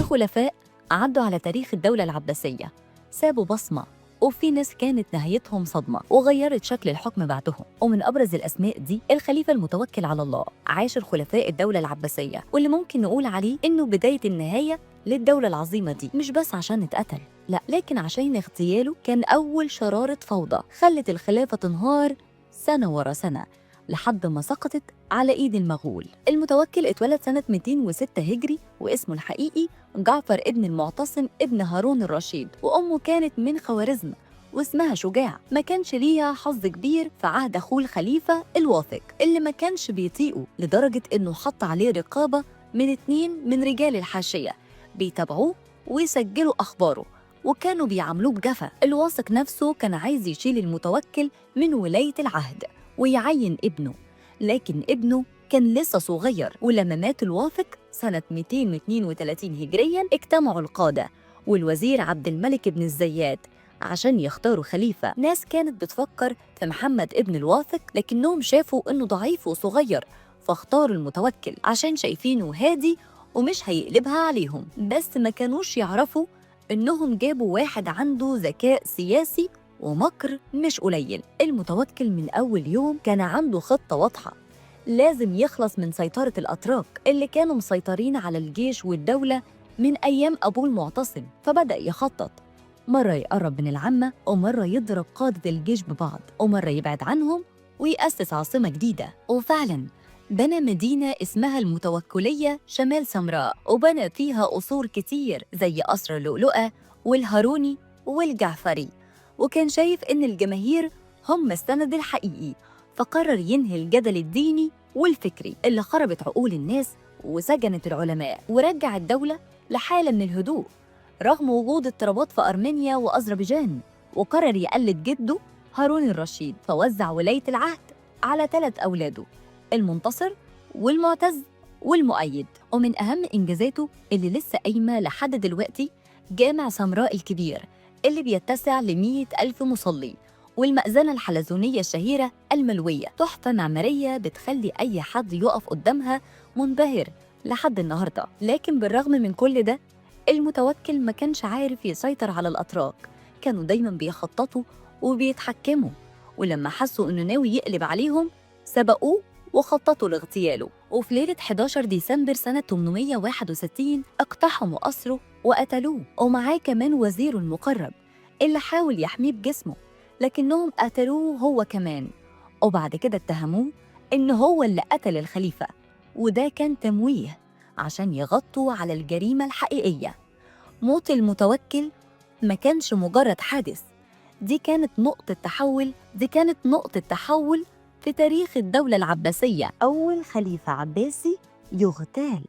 في خلفاء عدوا على تاريخ الدولة العباسية، سابوا بصمة، وفي ناس كانت نهايتهم صدمة وغيرت شكل الحكم بعدهم. ومن أبرز الأسماء دي الخليفة المتوكل على الله، عاشر خلفاء الدولة العباسية، واللي ممكن نقول عليه إنه بداية النهاية للدولة العظيمة دي، مش بس عشان اتقتل، لا، لكن عشان اغتياله كان أول شرارة فوضى خلت الخلافة تنهار سنة ورا سنة لحد ما سقطت على إيد المغول. المتوكل اتولد سنة 206 هجري، واسمه الحقيقي جعفر ابن المعتصم ابن هارون الرشيد، وأمه كانت من خوارزم واسمها شجاع. ما كانش ليها حظ كبير في عهد أخوه الخليفة الواثق اللي ما كانش بيطيقه، لدرجة إنه حط عليه رقابة من 2 من رجال الحاشية بيتابعوه ويسجلوا أخباره، وكانوا بيعاملوه بجفا. الواثق نفسه كان عايز يشيل المتوكل من ولاية العهد ويعين ابنه، لكن ابنه كان لسه صغير. ولما مات الواثق سنة 232 هجريا اجتمعوا القادة والوزير عبد الملك بن الزيات عشان يختاروا خليفة. ناس كانت بتفكر في محمد ابن الواثق، لكنهم شافوا إنه ضعيف وصغير، فاختاروا المتوكل عشان شايفينه هادي ومش هيقلبها عليهم. بس ما كانوش يعرفوا إنهم جابوا واحد عنده ذكاء سياسي ومكر مش قليل. المتوكل من أول يوم كان عنده خطة واضحة، لازم يخلص من سيطرة الأتراك اللي كانوا مسيطرين على الجيش والدولة من أيام أبوه المعتصم. فبدأ يخطط، مرة يقرب من العامة، ومرة يضرب قادة الجيش ببعض، ومرة يبعد عنهم ويأسس عاصمة جديدة. وفعلاً بنى مدينة اسمها المتوكلية شمال سمراء، وبنى فيها قصور كتير زي قصر اللؤلؤة والهاروني والجعفري. وكان شايف إن الجماهير هم السند الحقيقي، فقرر ينهي الجدل الديني والفكري اللي خربت عقول الناس وسجنت العلماء، ورجع الدولة لحالة من الهدوء رغم وجود اضطرابات في أرمينيا وأذربيجان. وقرر يقلد جده هارون الرشيد، فوزع ولاية العهد على 3 أولاده، المنتصر والمعتز والمؤيد. ومن أهم إنجازاته اللي لسه قايمة لحد دلوقتي جامع سمراء الكبير اللي بيتسع ل100,000 مصلي، والمأذنة الحلزونية الشهيرة الملوية، تحفة معمارية بتخلي أي حد يقف قدامها منبهر لحد النهاردة. لكن بالرغم من كل ده، المتوكل ما كانش عارف يسيطر على الأتراك، كانوا دايماً بيخططوا وبيتحكموا، ولما حسوا إنه ناوي يقلب عليهم سبقوه وخططوا لاغتياله. وفي ليلة 11 ديسمبر سنة 861 اقتحموا قصره وقتلوه، ومعاه كمان وزيره المقرب اللي حاول يحميه بجسمه، لكنهم قتلوه هو كمان. وبعد كده اتهموه إن هو اللي قتل الخليفة، وده كان تمويه عشان يغطوا على الجريمة الحقيقية. موت المتوكل ما كانش مجرد حادث، دي كانت نقطة تحول، دي كانت نقطة تحول في تاريخ الدولة العباسية. أول خليفة عباسي يغتال.